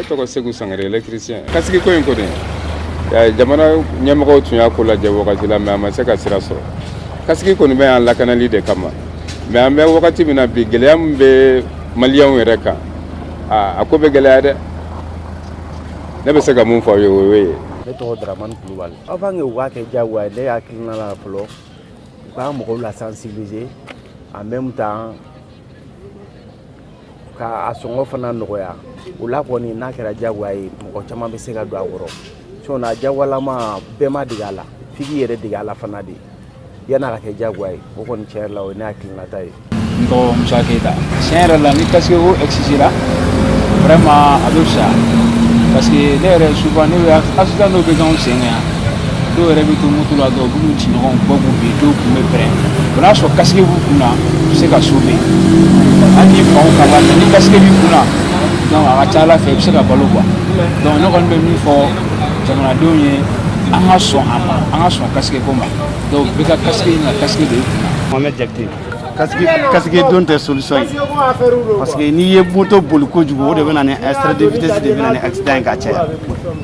Ne tɔgɔ Segu Sangare, électricien. Casque ko in kɔni, jamana ɲɛmɔgɔw tun y'a ko lajɛ wagati la, mais a ma se ka sira sɔrɔ. Casque kɔni bɛ yan lakanali de kama, mais an bɛ wagati min na bi, gɛlɛya min bɛ maliyɛnw yɛrɛ kan, a ko bɛ gɛlɛya dɛ. Ne bɛ se ka mun fɔ aw ye, o y'o ye. Ne tɔgɔ Dramani Kulubali. Avant que u k'a kɛ diyagoya ye, ne hakilina la fɔlɔ, u k'an mɔgɔw la sensibiliser, en même temps ka a sɔngɔ fana nɔgɔya. O la kɔni, n'a kɛra diyagoya ye, mɔgɔ caman bɛ se ka don a kɔrɔ. Sinon a diyagoyalama, bɛɛ ma dege a la, f'i k'i yɛrɛ dege a la fana de yan'a ka kɛ diyagoya ye. O kɔni, tiɲɛ yɛrɛ la, o ye ne hakilinata ye. N tɔgɔ Musa Keyita. Tiɲɛ yɛrɛ la, ni casque ko exigera, vraiment a bɛ fisaya, parce que ne yɛrɛ, souvent ne bɛ accident dɔw bɛ kɛ anw sen kan yan. Dɔw yɛrɛ bɛ to moto la dɔrɔn, u b'u ci ɲɔgɔn bɔ k'u bin, dɔw kun bɛ pɛrɛn. O n'a sɔrɔ casque b'u kun na, u bɛ se ka sauver. Hali ni faw k'a la, mais ni casque b'i kun na, donc a ka ca Ala fɛ, i bɛ se ka balo quoi. Donc ne kɔni bɛ min fɔ jamanadenw ye, an ka sɔn a ma, an ka sɔn casque ko ma. Donc bɛɛ ka casque ɲini, ka casque don i kun na. Mohamed Jakite. Casque don tɛ solution ye, parce que n'i ye moto boli kojugu, o de bɛ na ni excès de vitesse, de bɛ na ni accident ye ka caya.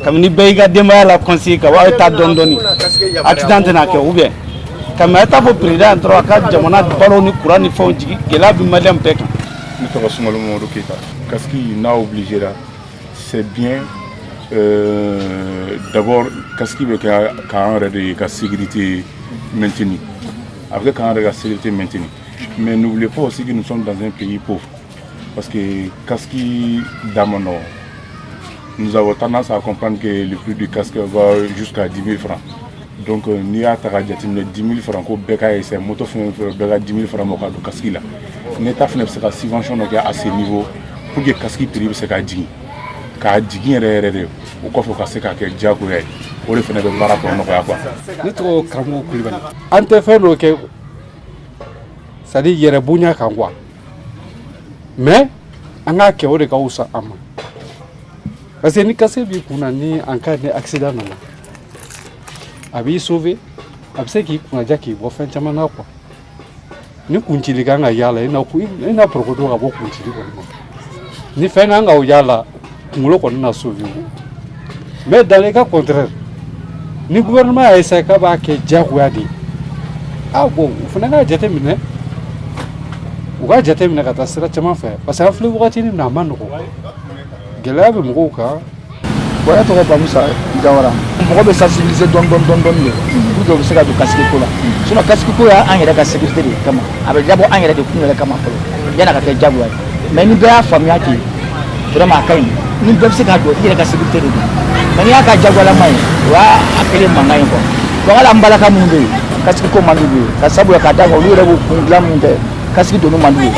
Kabini bɛɛ y'i ka denbaya la conseiller ka aw ye taa dɔɔni dɔɔni, accident tɛna kɛ. Ou bien ka a t'a fɔ président dɔrɔn a ka jamana balo ni courant ni fɛnw jigi, gɛlɛya bɛ maliyɛn bɛɛ kan. Ne tɔgɔ Sumalo Mamadu Keyita. Casque n'a obligé la, c'est bien. D'abord, casque bɛ kɛ k'an yɛrɛ de ka sécurité maintenir, a bɛ kɛ k'an yɛrɛ ka sécurité maintenir. Mais n'oubliez pas aussi que nous sommes dans un pays pauvre, parce que casque da man nɔgɔn. Nous avons tendance à comprendre que le prix du casque va jusqu'à 10 000 francs. Donc n'i y'a ta ka jateminɛ, 10 000 francs ko bɛɛ ka essayer moto fɛn fɛn, bɛɛ ka 10 000 francs bɔ ka don casque la. N'État fana bɛ se ka subvention dɔ kɛ à ce niveau pour que casque prix bɛ se ka jigin, k'a jigin yɛrɛ yɛrɛ de, o kɔfɛ ka se k'a kɛ diyagoya ye, o de fana bɛ baara tɔ nɔgɔya quoi. Ne tɔgɔ Karamɔgɔ Kulibali. An tɛ fɛn dɔ kɛ, c'est à dire yɛrɛ bonya kan quoi, mais an k'a kɛ, o de ka fisa an ma, parce que ni casque b'i kun na, ni en cas ni accident nana, a b'i sauver, a bɛ se k'i kunnaja k'i bɔ fɛn caman na quoi. Ni kuncili kan ka y'a la, i na porokoto ka bɔ kuncili kɔni ma. Ni fɛn kan ka o y'a la, kunkolo kɔni na sauver. Mais dans les cas contraires, ni gouvernement y'a essayé k'a b'a kɛ diyagoya de ye, ah bon, u fana k'a jateminɛ, u k'a jateminɛ ka taa sira caman fɛ, parce que an filɛ wagati min na, a ma nɔgɔn, gɛlɛya bɛ mɔgɔw kan. Bon, ne tɔgɔ Bamusa Jawara. Mɔgɔ bɛ sensibiliser dɔɔni dɔɔni dɔɔni dɔɔni de pour que u bɛ se ka don casque ko la. Sinon casque ko y'an yɛrɛ ka sécurité de kama, a bɛ dabɔ an yɛrɛ de kun yɛrɛ kama fɔlɔ yan'a ka kɛ diyagoya ye. Mais ni bɛɛ y'a faamuya ten, vraiment a ka ɲi. Ni bɛɛ bɛ se k'a don, i yɛrɛ ka sécurité de don. Mais n'i y'a ka diyagoyalama ye, o y'a kɛlen mankan ye quoi. Donc hali an balaka minnu bɛ yen, casque ko man d'u ye, ka sabula k'a d'a kan olu yɛrɛ b'u kun dilan min kɛ, casque donni man d'u ye.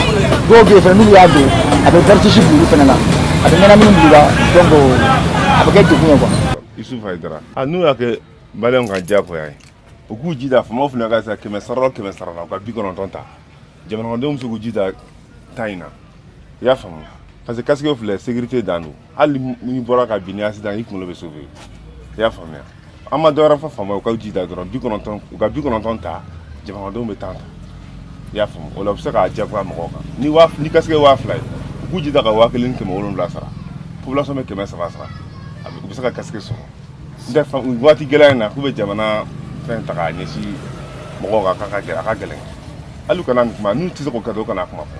Dɔw bɛ yen fɛnɛ, n'olu y'a don, a bɛ vertige bila olu fɛnɛ la, a bɛ ɲɛnamini bila u la, donc a bɛ kɛ degun ye quoi. Isuf Hayidara. A n'u y'a kɛ maliyɛnw ka diyagoya ye, u k'u jija, faamaw fana ka sa 100 sara o 100 sara la, u ka 90 ta. Jamanadenw bɛ se k'u jija ta in na, i y'a faamu, parce que casque filɛ, sécurité dan don. Hali n'i bɔra ka bin ni accident, i kunkolo bɛ sauver, i y'a faamuya. An ma dɔwɛrɛ fɔ faamaw ye, u ka jija dɔrɔn, 90, u ka 90 ta, jamanadenw bɛ 10 ta, i y'a faamu. O la u bɛ se k'a diyagoya mɔgɔw kan. Ni waa ni casque ye 2000 ye, u k'u jija ka 1700 sara, population bɛ 300 sara, a bɛ u bɛ se ka casque sɔrɔ. N tɛ waati gɛlɛya in na k'u bɛ jamana fɛn ta k'a ɲɛsin mɔgɔw kan, k'a ka gɛlɛn, a ka gɛlɛn. Hali u kana nin kuma, n'u tɛ se k'o kɛ dɔrɔn, u kana kuma fɔ.